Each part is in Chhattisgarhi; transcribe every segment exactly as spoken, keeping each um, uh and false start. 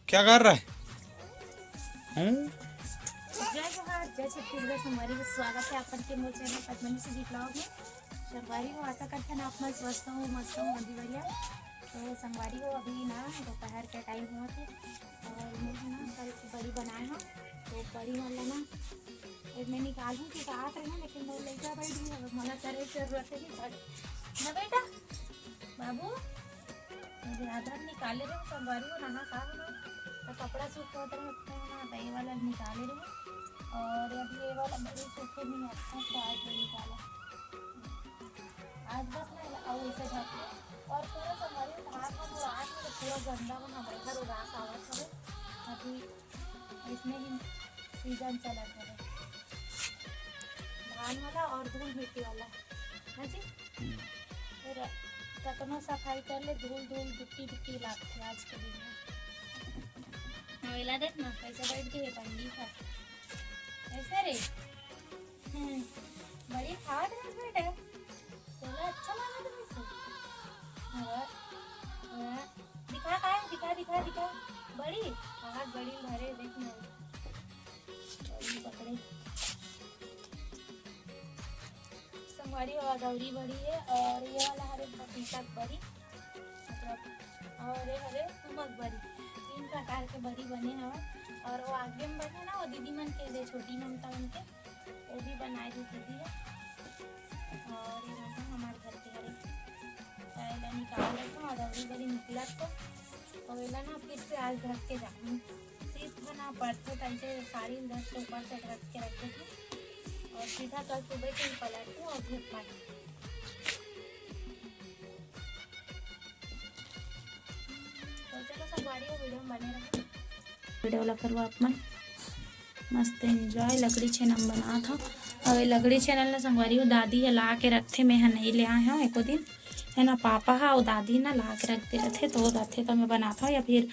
क्या कर रहा है? हम्म? जय जोहार, जय छत्तीसगढ़। संगवारी हो, स्वागत हे आप मन के मोर चैनल पद्मनी सुजी ब्लॉग में। संगवारी हो, आशा करथन आप मन स्वस्थ हो, मस्त हो, मजी बढ़िया। तो संगवारी हो, अभी ना दोपहर के टाइम होवत हे और मैं ना कल की बड़ी बनाए हव, तो बड़ी वाला ना एक मैं निकालहूँ कि का आत रहे, लेकिन मोर लइका बैठ गई हवे, मोला करे के जरूरत हे। ना बेटा, बाबू, अभी आधा निकाले रहे संगवारी हो, नहा खा ना, तो कपड़ा सूख होत रहे, उतने में ना, तो ये वाला निकाले रहे। और अभी ये वाला बड़ी सूखे नहीं है, अच्छा से आज ये निकाला। आज बस ना, और इसे ढक के, और पूरा संगवारी हो, धान में जो रात में तो पूरा गंदा बना बैठा, वो रात आवत हवे। अभी इसमें ही सीजन चलत हवे, धान वाला और धूल मिट्टी वाला, ना जी? हम्म। फिर कतनो सफाई कर ले, धूल धूल गिट्टी गिट्टी लागथे आज के दिन में। नवेला देख ना, कैसे बैठ के हे पंडित ह। कैसे रे? हम्म, बड़ी खाट है बेटा। तोला अच्छा लगा था वैसे? हाँ, हाँ। दिखा, काय? दिखा, दिखा, दिखा। बड़ी? हाथ बड़ी भरे, देख ना। बड़ी पकड़े। संगवारी हो, अदौरी बड़ी है और ये वाला हरे पपीता के बड़ी, मतलब, और ये हरे तुमक बड़ी। तीन प्रकार के बड़ी बने हवे। और वो आगे में बने ना, वो दीदी मन के दे, छोटी ममता मन के, वो भी बनाए दी दीदी है। और ये रहा हमारे घर के हरे, तो एला निकाल देथन, अदौरी बड़ी निकलत तो, तो एला ना फिर से आज ढक के जाहूँ। शीत बना पड़थे, तो ऐसे साड़ी उधर से ऊपर से ढक के रख देथन और सीधा कल सुबह के ही पलट दूँ और धूप पानी। तो चलो संगवारी हो, वीडियो में बने रहो। वीडियो ला करवा आप मन मस्त एंजॉय। लकड़ी छेना में बनात हव। अब ये लकड़ी छेना ला संगवारी हो, दादी ह ला के रखथे, मैं ह नहीं ले आए हव एको दिन, है ना। पापा ह अउ दादी ना ला के रख दे रथे, तो रथे तो मैं बनात हव या फिर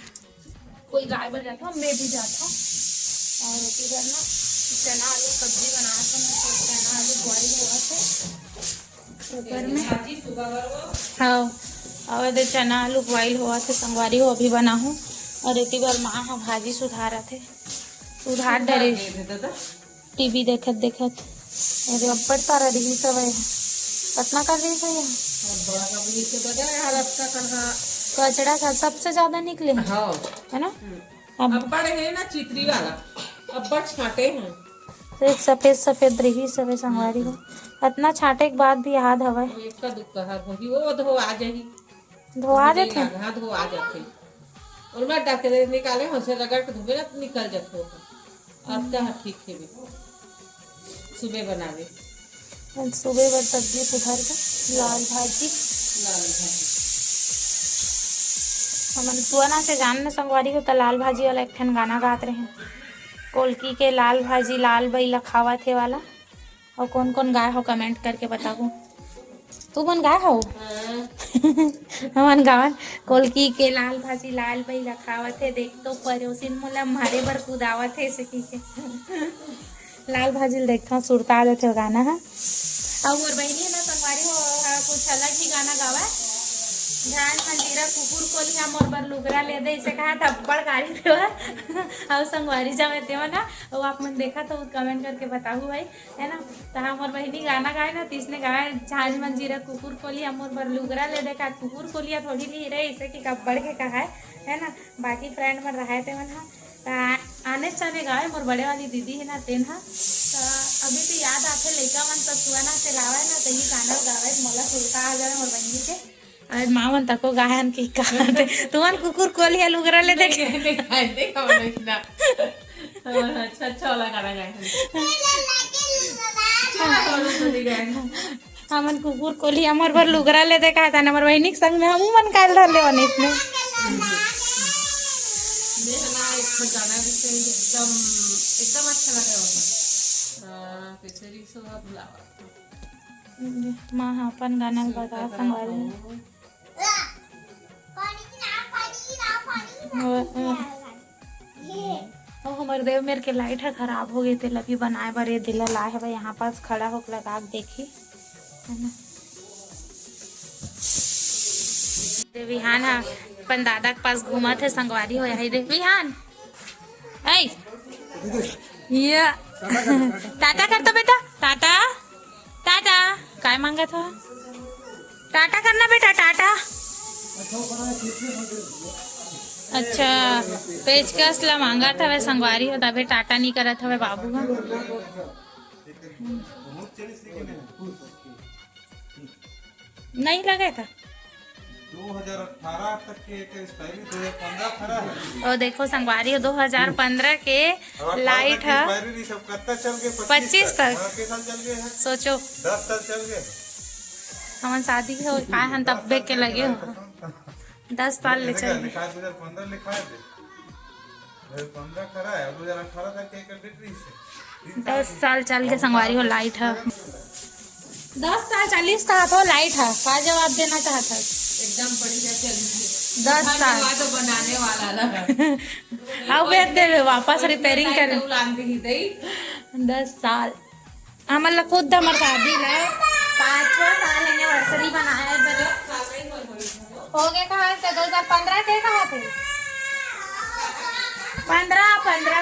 कोई गाय बर जात हव, मैं भी जात हव। और रोटी बर ना चना आलू सब्जी बनात हव ना, तो चना आलू बॉइल होवत हे कुकर में। हाँ, और दे चना आलू बॉइल होवत हे संगवारी हो, अभी बनाहूँ। और एती बर माँ ह भाजी सुधारत हे, सुधार डरे। टीवी देखत देखत। अरे अब्बड़ सारा रिहिस हवय। कतना कर रिहिस हवय? अब्बड़ का रिहिस हवय, बड़ा यार, अतका कन हा। कचड़ा का सबसे ज्यादा निकले हे, हाँ। है ना? हम्म। अब अब्बड़ हे ना चितरी वाला, अब्बड़ छांटे हैं। तो एक सफेद सफेद रिहिस हवय संगवारी हो। अतना छांटे के बाद भी याद हवय। वो एक का दुख का हर होही, वो धो आ जाही। धोआ जथे? हाँ, धोआ जथे। और मैं डटके निकाले, हंसे रगड़ के धोबे ना, निकल जथे। अब का ठीक हे बे। सुबह बनावे। आज सुबह बर सब्जी सुधार के लाल भाजी। लाल भाजी। हमन सुअना से जान न संगवारी हो, त लाल भाजी वाला एक ठन गाना गात रहे। कोलकी के लाल भाजी, लाल बइला खावत हे वाला। अउ कोन कोन गाय हो, कमेंट करके बताहू। तू मन गाय हो? हाँ। हमन गावन, कोलकी के लाल भाजी, लाल बइला खावत हे, देख तो परोसिन मोला मारे बर कुदावत हे, ऐसे कहिके। लाल भाजी ल देखथव, सुरता देथे वो गाना ह। अउ मोर बहिनी हे ना संगवारी हो, ओहा कुछ अलग ही गाना गावय। झांझ मंजीरा कुकुर कोलिया मोर बर लुगरा ले दे, ऐसे कहा त अब्बड़ गारी देवय। अउ संगवारी जावे तेवा ना, अउ आप मन देखा तो कमेंट करके बताहू भाई। है ना? त हमर बहिनी गाना गाए ना, त इसने गाए, "झांझ मंजीरा कुकुर कोलिया मोर बर लुगरा ले दे।" का कुकुर कोलिया थोड़ी नहीं रहे, इसे कि कब्बड़ के कहा है, है ना? बाकी फ्रेंड मन रहाए ते मन हा। त आ-, आने चने गाए, मोर बड़े वाली दीदी है ना, तेन हा। त अभी तो याद आथे, लइका मन ससुआ ना चलावे ना, त ये गाना गावे, मोला सुरता आ जावे मोर बहिनी के। अरे माँ मन तको गायन की कहा थे, तुमन कुकुर कोलिया लुगरा ले देख। नहीं, नहीं, नहीं, नहीं, नहीं, नहीं, नहीं। हाँ, अच्छा, अच्छा वाला गाना गाए हैं। अच्छा वाला गाना गाए हैं। हमन कुकुर कोलिया मोर बर लुगरा ले देखा था, हमर बहिनी के संग में हमू मन काल धर ले बने इसने। देखना, एक ठो गाना भी से एकदम, एकदम अच्छा लगा वो। हाँ, कैसे रिक्शा वाला बुलावा। माँ ह अपन गाना ल बता संगवारी। ओ, ओ। ओ, हमर देव मेर के लाइट ह खराब हो गे, तेला भी बनाए बर ये दिला लाए हवय। यहाँ पास खड़ा होके लगा के देखी, है ना? ये बिहान ह अपन दादा के पास घूमत हे संगवारी हो, यही दे विहान। ऐ, ये टाटा कर तो बेटा, टाटा, टाटा। काय मांगत हो? टाटा करना बेटा, टाटा। अच्छा, पेचकस ला मांगत हवे संगवारी हो, तबे टाटा नहीं करत हवे बाबू ह। नहीं लगे था। दो हज़ार अठारह तक के एक expiry, दो हज़ार पन्द्रह खड़ा है। ओ देखो संगवारी हो, दो हज़ार पन्द्रह के और लाइट है। Expiry नहीं, सब कत्ता चल गए, पच्चीस तक। हाँ, के साल चल गए हैं? सोचो। दस साल चल गए। हमन शादी के हो, काय हन तब बेच के लगे हो। दस साल ले चल गए। लिखा है, दो हज़ार पन्द्रह लिखा है। दो हज़ार पन्द्रह खड़ा है, दो हज़ार अठारह तक के एक update रही है। दस साल चल के संगवारी हो लाइट है। दस साल चालीस का तो लाइट है, का जवाब देना चाहत है? एकदम बढ़िया चल रही है। दस साल। तो बनाने वाला ना। अब बेच देवे, वापस repairing करे। उलान दी दई। दस साल। हमन ला खुद हमर शादी ला पाँचवा साल anniversary बनाए बर हो गए। कहाँ थे? दो हज़ार पन्द्रह के कहाँ थे? पन्द्रह, पन्द्रह,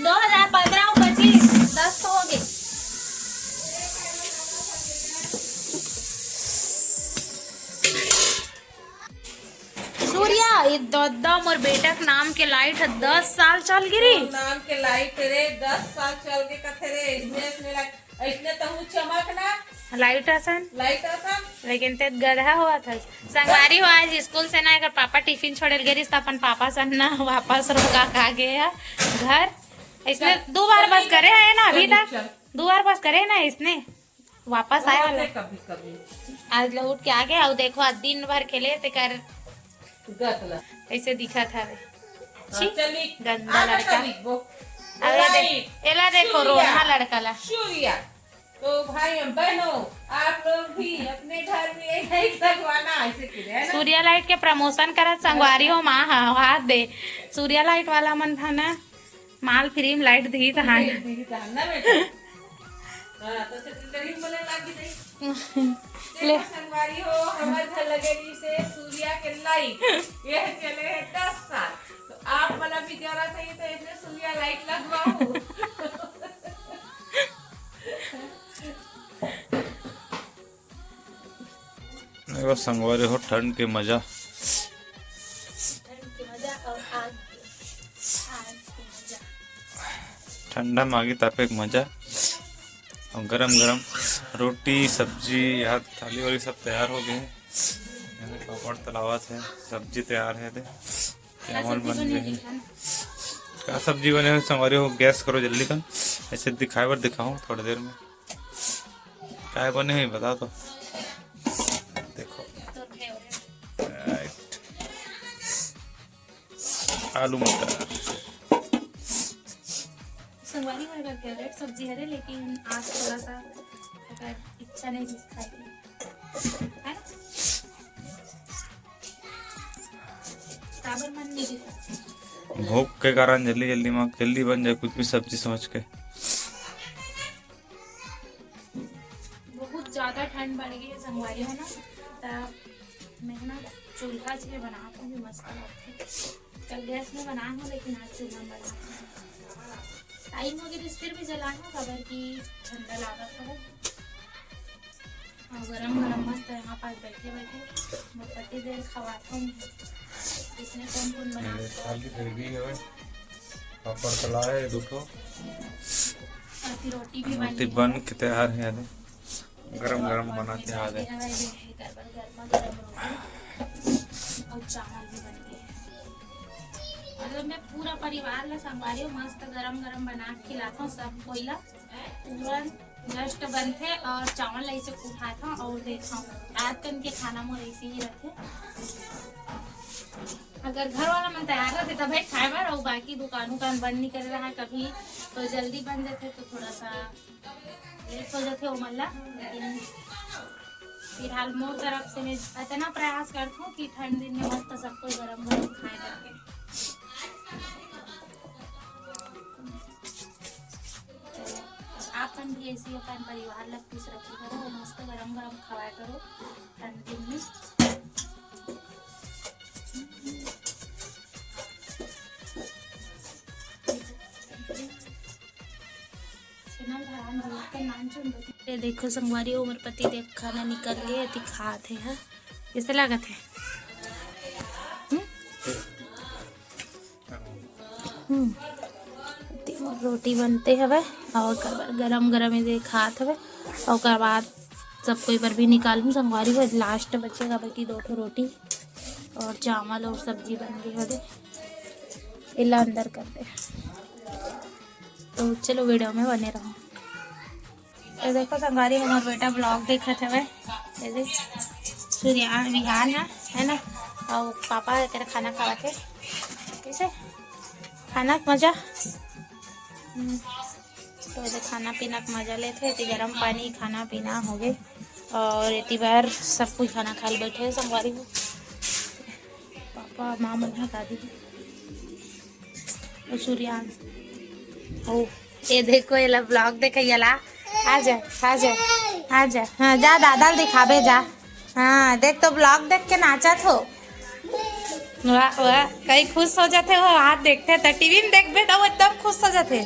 दो हज़ार पन्द्रह और पच्चीस, दस तो हो गए। सूर्या, ये दद्दा मोर बेटा के नाम के लाइट है, दस साल चल गिरी। नाम के लाइट रे, दस साल चल के कथे रे, इसने, इसने लाइट, इसने तहु चमक ना। लाइट असन। लाइट असन। लेकिन ते गधा हुआ था। संगवारी हो, आज स्कूल से ना एकर पापा टिफिन छोड़े ल गे रिस, त अपन पापा सन ना वापस रोका खा गए है घर। इसने दो बार बस करे है ना अभी तक, दो बार बस करे है ना इसने। वापस आए वाला। कभी कभी। आज ला उठ के आ गए, अउ देखो, आज दिन भर खेले, तेकर गतला। ऐसे दिखत हवे। हाँ, छी, चली। गंदा लड़का। अबे दे, एला देखो, रोना लड़का ला। सूर्या। तो भाई बहनों, आप लोग भी अपने घर में यही लगवाना, ऐसे की है ना? सूर्या लाइट के promotion करत संगवारी हो, माँ, हाँ, हाथ दे। सूर्या लाइट वाला मन था ना, माल free में लाइट दी तहान। दी तहान ना बेटा। हाँ, तो secretary बोले लागी नहीं। ले। देखो संगवारी हो, हमर घर लगे भी से सूर्या के लाइट। ये चले है दस साल। तो आप वाला भी जरा था, ये तो इसने सूर्या लाइट लगवाओ। देखो संगवारी हो, ठंड के मजा। ठंड के मजा और आग के, आग के मजा। ठंडा में आगी तापे के मजा। और गरम गरम रोटी, सब्जी, यहाँ थाली वाली सब तैयार हो गए हैं। यहाँ पापड़ तलावत है, सब्जी तैयार है दे। चावल बन गए हैं। का सब्जी बने हुए संगवारी हो, guess करो जल्दी कन। ऐसे दिखाए बर दिखाऊँ थोड़ी देर में। काय बने हे बता तो। देखो। राइट। आलू मटर। संगवारी हो, एकर favourite सब्जी हरे, लेकिन आज थोड़ा सा एकर इच्छा नहीं दिस खाए के। है ना? काबर मन नहीं दिस? भूख के कारण जल्दी जल्दी में जल्दी बन जाए कुछ भी सब्जी समझ के। बहुत ज्यादा ठंड बढ़ गई है संगवारी हो ना, त मैं ना चूल्हा से बनात हूँ, मस्त लगथे। कल गैस में बनाए हूँ, लेकिन आज चूल्हा में बनात हूँ। टाइम हो गई, फिर भी जलाए हूँ, काबर कि ठंडा लागत हवे। और गरम गरम मस्त यहाँ पास बैठे बैठे मोर पति देव खवात हूँ। इसने कौन कौन बना ये खाली ग्रेवी है, पापड़ तला है दो ठो। और फिर रोटी भी बन रोटी गई बन है। के तैयार है। गरम गरम बना के आ जाए। गरम गरम रोटी और चावल भी बन गए हैं। मतलब मैं पूरा परिवार ला संगवारी हूँ, मस्त गरम गरम बना के खिलाता हूँ सब कोई ला। तुरंत just बनथे और चावल ला ऐसे उठाता हूँ और देखा हूँ। रात कन के खाना मोर ऐसे ही रहथे। अगर घर वाला मन तैयार रहथे तभे खाए बर, और बाकी दुकान उकान बंद नहीं करे रहा कभी, तो जल्दी बन जाथे तो थोड़ा सा लेट हो जाथे ओमन ला, लेकिन फिलहाल मोर तरफ से मैं इतना प्रयास करथूं कि ठंड दिन में मस्त सब कोई गरम गरम खाए करके। तो आप मन भी ऐसे ही अपन परिवार ला खुश रखे करो, मस्त गरम गरम खवाए करो ठंड दिन में। ये देखो संगवारी, उमर पति देख खाना निकल गए, एती खात हे, हा? कैसे लागत हे? हम्म? हम्म। एती मोर रोटी बनते हवे, और ओकर बाद गरम गरम ये खात हवे, और ओकर बाद सब कोई बर भी निकालूं संगवारी हो। लास्ट बचेगा बल्कि दो ठो रोटी और चावल और सब्जी बन गई हवे, एला अंदर कर दे। तो चलो वीडियो में बने रहो। ये देखो संगवारी, हमार बेटा ब्लॉग देखत हवे। ये देख, सूर्या बिहान है, है ना, और पापा तेरा खाना खावत हे। कैसे खाना के मजा? हम्म, तो ये खाना पीना के मजा लेथे। एती गरम पानी, खाना पीना हो गए, और एती बार सब कुछ खाना खाए ल बैठे हे संगवारी हो। पापा, माँ मन ह, दादी। ओ सूर्यांश। ओ, ये देखो, ये ला ब्लॉग देखइया ला। आ जा, आ जा, आ जा। हाँ, जा दादा ल दिखाबे जा। हाँ, देख तो ब्लॉग देख के नाचत हो। वाह, वाह, कई खुश हो जाथे हो, हाथ देखथे त टीवी में देखबे त वो एकदम खुश हो जाथे।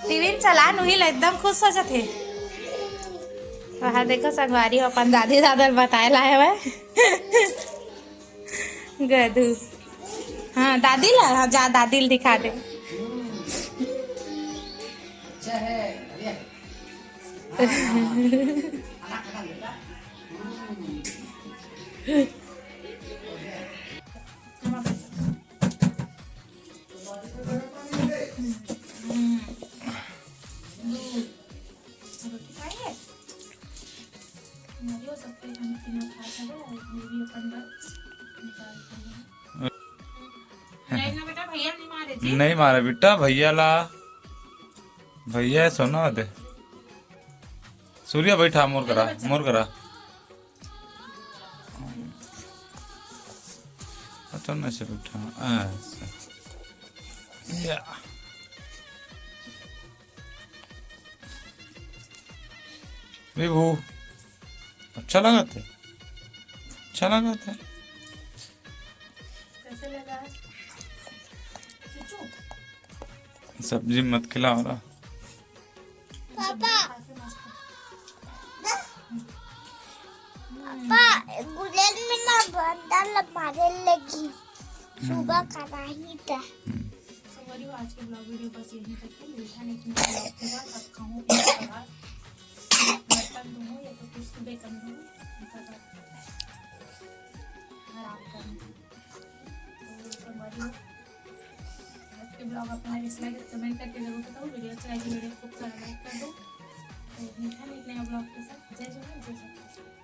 टीवी में चला नुही ला एकदम खुश हो जाथे। वहाँ देखो संगवारी हो अपन दादी दादा ल बताए लाए हवे। गधू। हाँ, दादी ला, हाँ, जा दादी ला दिखा दे। नहीं ना बेटा, भैया नहीं मारे जी। नहीं मारे बेटा, भैया ला, भैया है, सोना दे। सूर्या बैठा, मोर करा, मोर करा। अच्छा, ना से बैठा, ऐसा। या। विभू, अच्छा लगा थे? अच्छा लगा थे? कैसे लगा? सब्जी मत खिलाओ ना। पापा, पापा, गुलेल में ना बंदर ला मारे लगी। सुबह कराही था। संगवारी हो, आज के ब्लॉग वीडियो बस यहीं तक है। मिलता नहीं कि ब्लॉग के साथ। अब खाऊं पीऊं, बर्तन धोऊं या तो कुछ सुबह कर दूंगी। आराम करूंगी। तो संगवारी हो, आज के ब्लॉग अपना कैसा लगे कमेंट करके जरूर बताओ। वीडियो अच्छा लगे, वीडियो को पूरा लाइक कर दो। तो मिलता है एक नया ब्लॉग के साथ। जय जोहार, जय छत्तीसगढ़।